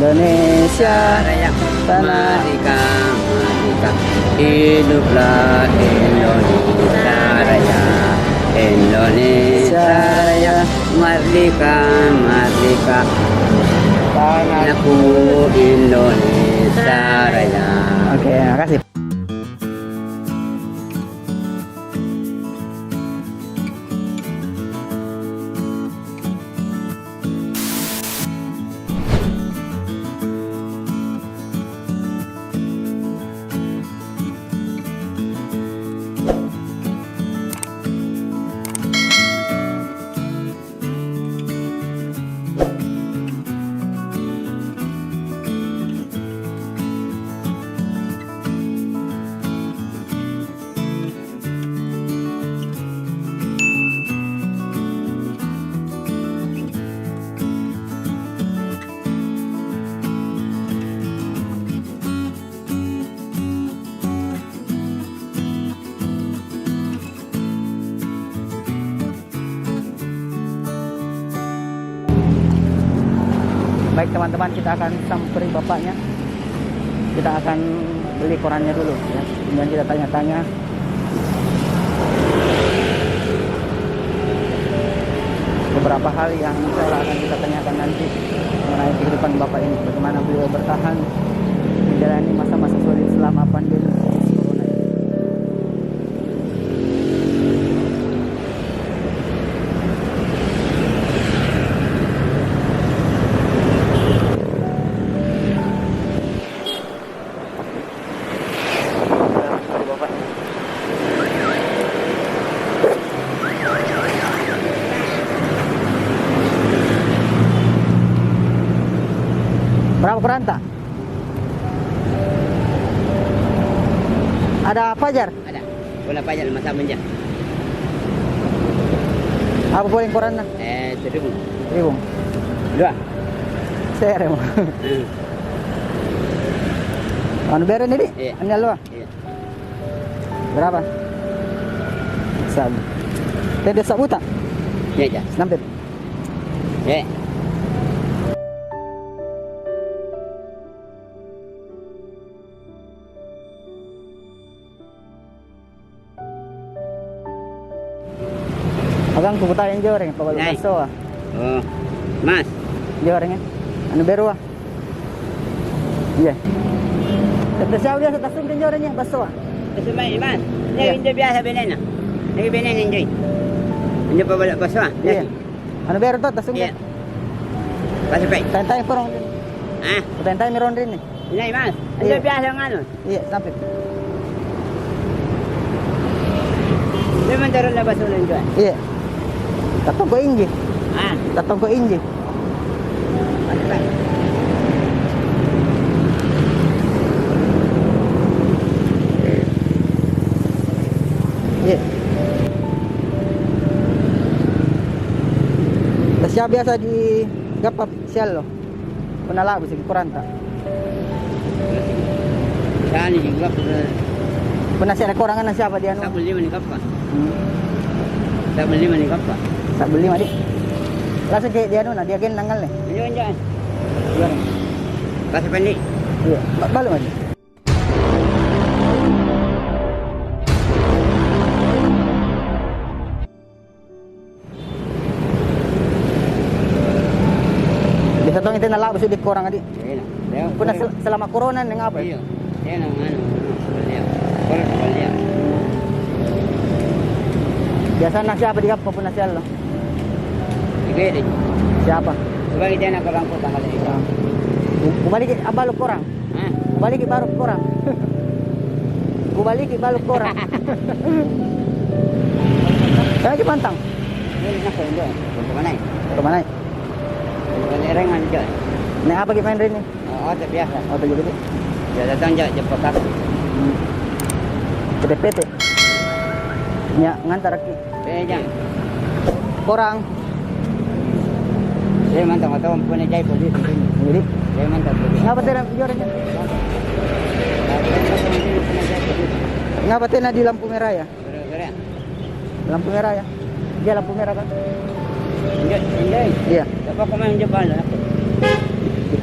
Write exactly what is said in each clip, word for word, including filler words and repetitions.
Indonesia Raya, tanah merdeka, merdeka. Hiduplah Indonesia Raya. Indonesia Raya, merdeka, merdeka. Tanahku Indonesia Raya. Oke, makasih. Baik, teman-teman, kita akan samperin bapaknya. Kita akan beli korannya dulu, ya. Kemudian kita tanya-tanya beberapa hal yang insya Allah akan kita tanyakan nanti mengenai kehidupan bapak ini, bagaimana beliau bertahan menjalani masa-masa sulit selama pandemi virus corona ini. Berapa koranta? Ada Fajar? Ada. Bola Fajar, lima samanja. Apa pole koranna? Eh, seribu. Seribu. Dua. Sere mo. Hmm. Anu bere nih, Di? Iya. Ini allo. Iya. Berapa? Sabu. Tadi sabu tak? Iya, iya. Nampit. Iya. Agang kukutayang joreng, pokoknya. Nai. Basso, ah. Oh. Mas. Joreng, ya. Anu beru, ah. Iya. Tette siapa biasa tasungke joreng, ya, basso, ah. Basso mai, Mas. Iya. Ini injo biasa benena. Ini benena injo. Injo pabala basso, ah. Iya. Anu beru to tasungke. Iya. Basso, Pak. Tayang-tayang porong. Ah. Tayang-tayang mi rong rinni. Nai, Mas. Iya. Injo biasa nganu. Iya, sampai. Memang turun lepas ulun juga. Iya. Tatongko inji. Ah. Tatongko inji. Masuk, Pak. Iya. Tasya biasa di gappa siallo. Punna labu siki koranta. Sani juga pernah. Punna se're korang anang siapa dia anu? Sa'bu lima ni kappa. Hmm. Sa'bu lima ni kappa. Sa'bu lima, Di. Langsung ke dia anu, nah, dia gendang kali. Iya, iya. Iya. Kasih pendek. Iya, ba-, balik lagi. Biasa tong tena labu sidi korang, Adi. Iya, iya. Punna sel-, selama corona nih ngapa? Iya. Iya, nang anu, anu, iya. Corona, iya. Biasanya siapa di kappa punna siallo? Di bede. Siapa? Coba kita nak korang kota kali ini. Ku-, kubaliki abbalu korang. Hah? Kubaliki baru korang. Kubaliki balu korang. Saya aja pantang. Ini nak kau enggak? Untuk mana? Untuk mana? Untuk mana? Erengan aja. Nih apa kita main ini? Oh, otak biasa. Otak gitu. Ya, datang aja, jemput aku. Hmm. Pete-pete. Ya, ngantar ki. Eh, jang. Korang. Saya mantap, atau punya jai polisi. Jadi? Saya mantap polisi. Ngapa tena juaranya? Ngapa tena di lampu merah ya? Gara-gara. Lampu merah ya? Dia lampu merah kan? Enggak, enggak. Iya. Dapat kau main jebal lah.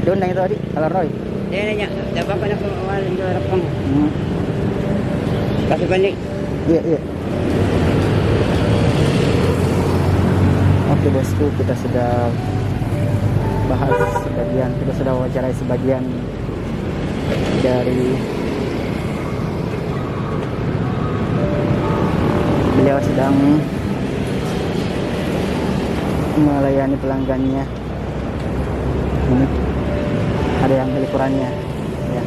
Diundang itu tadi, kalau Roy. Tena nya, coba kau nak kau awal itu rapang. Hmm. Kasih balik. Iya, iya. Oke, bosku, kita sudah bahas sebagian, kita sudah wawancarai sebagian dari beliau sedang melayani pelanggannya. Ini ada yang beli korannya, ya.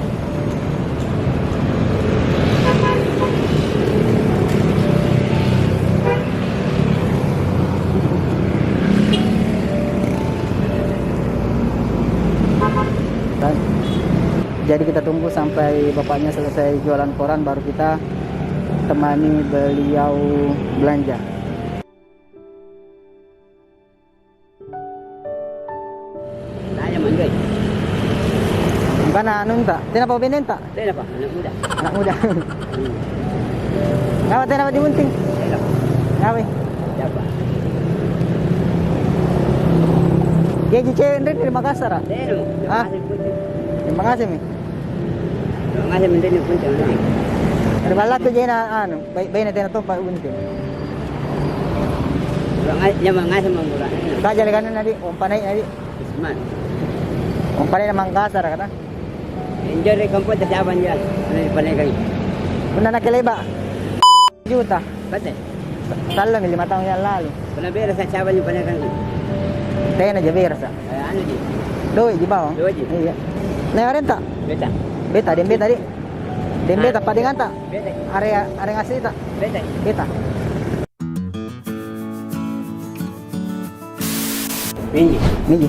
Jadi kita tunggu sampai bapaknya selesai jualan koran, baru kita temani beliau belanja. Tanya manjoi. Bukan anunta, tenapa benenta? Tenapa, anak muda. Anak muda. Hmm. Ngapa tenapa dibunting? Tena. Ngapa? Siapa? Dia ji cewek nrek dari Makassar, ah? Tena. Hah? Terima kasih, Putri. Terima kasih, Mi. Terima kasih, Mi, dari Putri. Dari ballakku jena, anu, baik-baiknya tena tompa bunting. Terima kasih, ya, terima kasih, Mang Murah. Saja lekanna nadi, umpa naik nadi. Isman. Umpa naik Mangkasar, kata. Injo ri kampong tasiapan dia, punna nipanekang. Punna nakke leba juta. Bate. Sallomi lima tahun yang lalu. Punna berasa siapa nipanekang? Tena ja berasa. Eh, anu ji. Doi ji bawang. Doi ji. Iya. Nah, arenta? Beta. Beta, dem beta di. Dem beta, ah, padenganta. Beta. Area, area ngasita. Beta. Beta. Miji. Miji.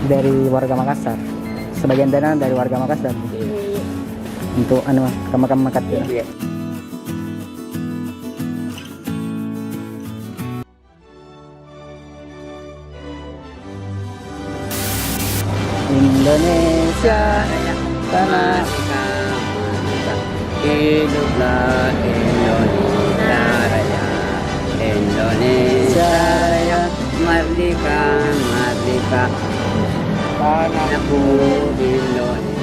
Dari warga Makassar. Sebagian dana dari warga Makassar. Iya. Untuk anu, kamma-kamma katte. Iya. Indonesia, tanah. Hiduplah Indonesia Raya, Indonesia Raya, merdeka, merdeka. Tanahku Indonesia.